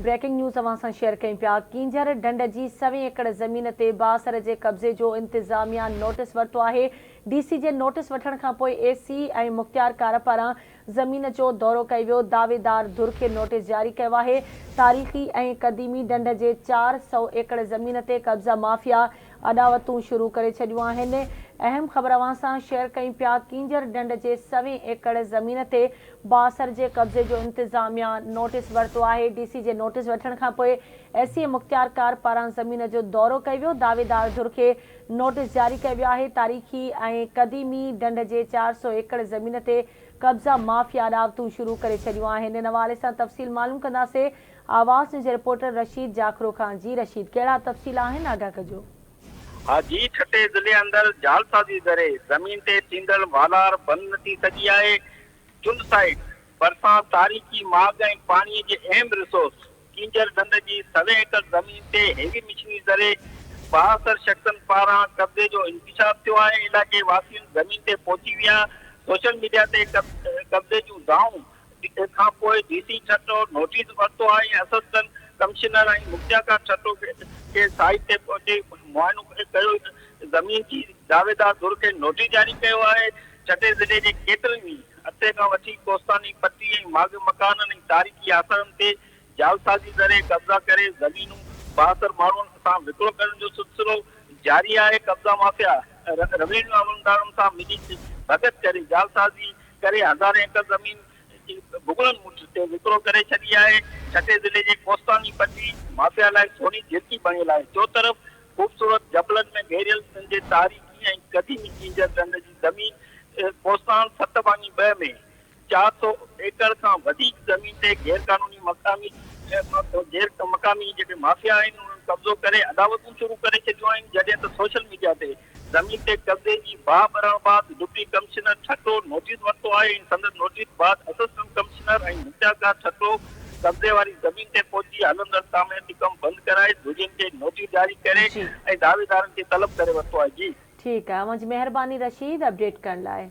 Breaking news اوهان سان share ڪيون پيا ڪينجهر ڍنڍ جي سوين ايڪڙ زمين تي بااثر جي قبضي جو انتظاميا نوٽيس ورتو آهي ڊي سي جي نوٽيس وٺڻ کانپوء اي سي ۽ مختيارڪار پاران زمين جو دورو ڪيو ويو دعويدار ڌر کي نوٽيس جاري ڪيو آهي تاريخي ۽ قديمي ڍنڍ جي 400 ايڪڙ زمين تي قبضا مافيا اڏاوتون شروع ڪري ڇڏيون آهن. اهم خبر اوهان سان شيئر ڪيون پيا ڪينجهر ڍنڍ جي سوين ايڪڙ زمين تي بااثر جي قبضي جو انتظاميا نوٽيس ورتو آهي ڊي سي جي نوٽيس وٺڻ کانپوء اي سي ۽ مختيارڪار پاران زمين جو دورو ڪيو ويو دعويدار ڌر کي نوٽيس جاري ڪيو ويو آهي تاريخي ۽ قديمي ڍنڍ جي 400 ايڪڙ زمين تي قبضا مافيا اڏاوتون شروع ڪري ڇڏيون آهن ان حوالي سان تفصيل معلوم ڪنداسي آواز نيوز جي رپورٽر رشيد جاکرو کان جي رشيد ڪهڙا تفصيل آهن آگاهه ڪجو. ها جي ٺٽي ضلعي اندر جعلسازي ذريعي زمين تي ٿيندڙ والار بند نه ٿي سگهي آهي، چنڊ سائيٽ ڀرسان تاريخي ماڳ ۽ پاڻي جي اهم ريسورس ڪينجهر ڍنڍ جي سوين ايڪڙ زمين تي هيوي مشنري ذريعي بااثر شخصن پاران قبضي جو انڪشاف ٿيو آهي، علائقي واسين زمين تي پهچي ويا، سوشل ميڊيا تي قبضي جون دانهون کان پوء ڊي سي ٺٽو نوٽيس ورتو آهي ۽ اسسٽنٽ ڪمشنر ۽ مختيارڪار ٺٽو کي سائيٽ تي پهچي معائنو ڪيو زمين جي دعويدار ڌر کي نوٽيس جاري ڪيو آهي ٺٽي ضلعي جي ڪيترن ئي عرصي کان وٺي ڪوستاني پٽي ۽ ماڳ مڪانن ۽ تاريخي آثارن تي جعلسازي ذريعي قبضا ڪري زمينون بااثر ماڻهن سان وڪرو ڪرڻ جو سلسلو جاري آهي قبضا مافيا روينيو عملدارن سان ملي ڀڳت ڪري جعلسازي ڪري هزارين ايڪڙ زمين جي ڀڳڙن مٺ تي وڪرو ڪري ڇڏي آهي. ٺٽي ضلعي جي ڪوستاني پٽي مافيا لاء سوني جهرڪي بڻيل آهي. چوطرف خوبصورت جبلن ۾ گهيريل سنڌ جي تاريخي ۽ قديمي ڪينجهر ڍنڍ جي زمين ڪوستان ست ڀاڱي ٻه ۾ 400 ايڪڙ کان وڌيڪ زمين تي غيرقانوني مقامي غير مقامي جيڪي مافيا آهن انهن قبضو ڪري اڏاوتون شروع ڪري ڇڏيون آهن جڏهن ته سوشل ميڊيا تي زمين تي قبضي جي باهه ٻرڻ بعد ڊپٽي ڪمشنر ٺٽو نوٽيس ورتو آهي ۽ سندس نوٽيس بعد اسسٽنٽ ڪمشنر ۽ مختيارڪار ٺٽو قبضي واري زمين تي پهچي هلندڙ تعميراتي ڪم بند ڪرائي ڌرين کي نوٽيس جاري ڪري جي. ۽ دعويدارن کي طلب ڪري ورتو آهي جي. ٺيڪ آهي اوهان جي مهرباني رشيد اپڊيٽ ڪرڻ لاء.